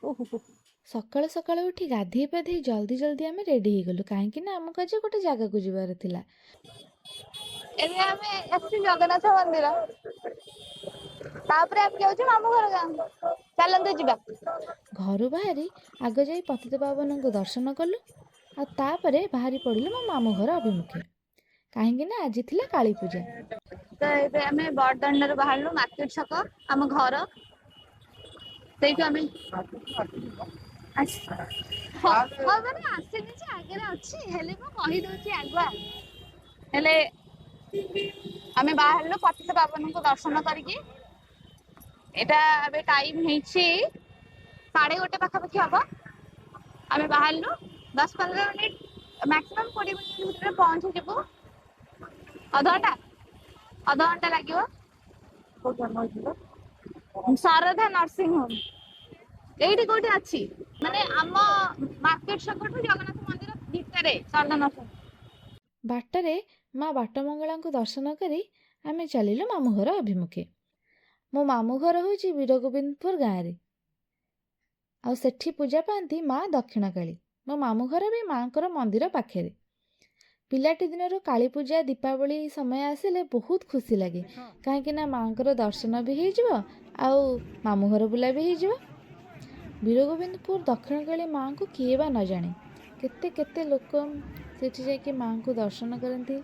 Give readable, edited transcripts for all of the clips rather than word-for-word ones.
ଓହୋ। ସକାଳୁ ସକାଳୁ ଉଠି ଗାଧେଇ ପାଧେଇ ଜଲ୍ଦି ଜଲ୍ଦି ଆମେ ରେଡ଼ି ହେଇଗଲୁ, କାହିଁକି ନା ଆମକୁ ଆଜି ଗୋଟେ ଜାଗାକୁ ଯିବାର ଥିଲା। ଏବେ ଆମେ ଆସିଛୁ ଜଗନ୍ନାଥ ମନ୍ଦିର, ତାପରେ ଆମେ ଯାଉଛୁ ମାମୁଁ ଘର ଗାଁ। ଚାଲନ୍ତୁ ଯିବା। ଘରୁ ବାହାରି ଆଗ ଯାଇ ପତିତପାବନଙ୍କୁ ଦର୍ଶନ କଲୁ, ଆଉ ତାପରେ ବାହାରି ପଡ଼ିଲୁ ମୋ ମାମୁଁ ଘର ଅଭିମୁଖେ, କାହିଁକି ନା ଆଜି ଥିଲା କାଳୀ ପୂଜା। ତ ଏବେ ଆମେ ବଡ଼ଦାଣ୍ଡରୁ ବାହାରିଲୁ, ମାର୍କେଟ ଛକ ଆମ ଘର, ସେଇଠୁ ଆମେ ହଁ ମାନେ ଆସିନି ଯେ ଆଗରେ ଅଛି, ହେଲେ ମୁଁ କହିଦଉଛି ଆଗୁଆ। ହେଲେ ଆମେ ବାହାରିଲୁ ପତିତ ପାବନଙ୍କୁ ଦର୍ଶନ କରିକି। ଏଇଟା ଏବେ ଟାଇମ ହେଇଛି 1:30 ପାଖାପାଖି ହବ। ଆମେ ବାହାରିଲୁ 10-15 ମିନିଟ୍, ମ୍ୟାକ୍ସିମମ୍ 20 ମିନିଟ୍ ଭିତରେ ପହଞ୍ଚିଯିବୁ। ଅଧଘଣ୍ଟା ଲାଗିବ। ଶାରଦା ନର୍ସିଂ ହୋମ ଏଇଠି କୋଉଠି ଅଛି, ମାନେ ଆମ ମାର୍କେଟ ଛକଠୁ ଜଗନ୍ନାଥ ମନ୍ଦିର ଭିତରେ ଶାରଦା ନର୍ସିଂ। ବାଟରେ ମା ବାଟମଙ୍ଗଳାଙ୍କୁ ଦର୍ଶନ କରି ଆମେ ଚାଲିଲୁ ମାମୁଁ ଘର ଅଭିମୁଖେ। ମୋ ମାମୁଁ ଘର ହେଉଛି ବୀରଗୋବିନ୍ଦପୁର ଗାଁରେ, ଆଉ ସେଠି ପୂଜା ପାଆନ୍ତି ମା ଦକ୍ଷିଣକାଳୀ। ମୋ ମାମୁଁ ଘର ବି ମାଆଙ୍କର ମନ୍ଦିର ପାଖରେ। ପିଲାଟି ଦିନରୁ କାଳୀ ପୂଜା, ଦୀପାବଳି ସମୟ ଆସିଲେ ବହୁତ ଖୁସି ଲାଗେ, କାହିଁକି ନା ମାଆଙ୍କର ଦର୍ଶନ ବି ହେଇଯିବ ଆଉ ମାମୁଁ ଘର ବୁଲା ବି ହେଇଯିବ। ବୀରଗୋବିନ୍ଦପୁର ଦକ୍ଷିଣକାଳୀ ମାଆଙ୍କୁ କିଏ ବା ନ ଜାଣେ। କେତେ କେତେ ଲୋକ ସେଠି ଯାଇକି ମାଆଙ୍କୁ ଦର୍ଶନ କରନ୍ତି,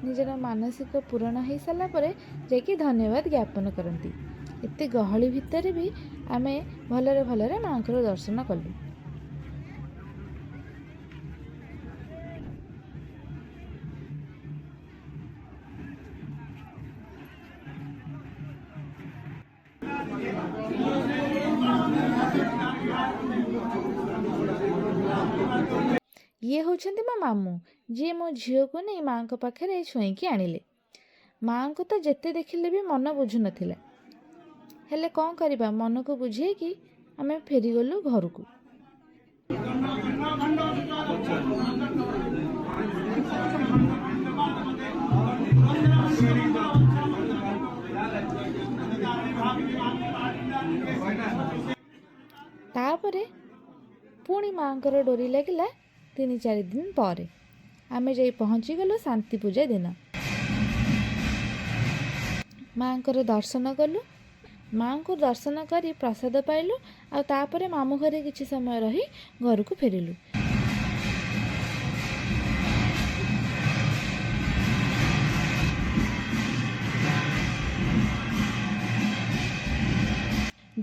ନିଜର ମାନସିକ ପୂରଣ ହେଇସାରିଲା ପରେ ଯାଇକି ଧନ୍ୟବାଦ ଜ୍ଞାପନ କରନ୍ତି। ଏତେ ଗହଳି ଭିତରେ ବି ଆମେ ଭଲରେ ଭଲରେ ମାଆଙ୍କର ଦର୍ଶନ କଲୁ। ଇଏ ହେଉଛନ୍ତି ମୋ ମାମୁଁ, ଯିଏ ମୋ ଝିଅକୁ ନେଇ ମାଆଙ୍କ ପାଖରେ ଛୁଇଁକି ଆଣିଲେ। ମାଆଙ୍କୁ ତ ଯେତେ ଦେଖିଲେ ବି ମନ ବୁଝୁନଥିଲା, ହେଲେ କ'ଣ କରିବା, ମନକୁ ବୁଝେଇକି ଆମେ ଫେରିଗଲୁ ଘରକୁ। ତାପରେ ପୁଣି ମାଆଙ୍କର ଡୋରି ଲାଗିଲା 3-4 ଦିନ ପରେ ଆମେ ଯାଇ ପହଞ୍ଚିଗଲୁ ଶାନ୍ତି ପୂଜା ଦିନ। ମାଆଙ୍କର ଦର୍ଶନ କଲୁ, ମାଆଙ୍କୁ ଦର୍ଶନ କରି ପ୍ରସାଦ ପାଇଲୁ, ଆଉ ତାପରେ ମାମୁଁ ଘରେ କିଛି ସମୟ ରହି ଘରକୁ ଫେରିଲୁ।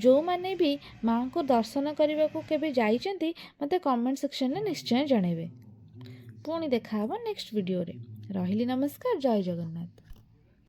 ଯେଉଁମାନେ ବି ମାଆଙ୍କୁ ଦର୍ଶନ କରିବାକୁ କେବେ ଯାଇଛନ୍ତି ମୋତେ କମେଣ୍ଟ ସେକ୍ସନରେ ନିଶ୍ଚୟ ଜଣାଇବେ। ପୁଣି ଦେଖାହେବ ନେକ୍ସଟ ଭିଡ଼ିଓରେ। ରହିଲି, ନମସ୍କାର, ଜୟ ଜଗନ୍ନାଥ।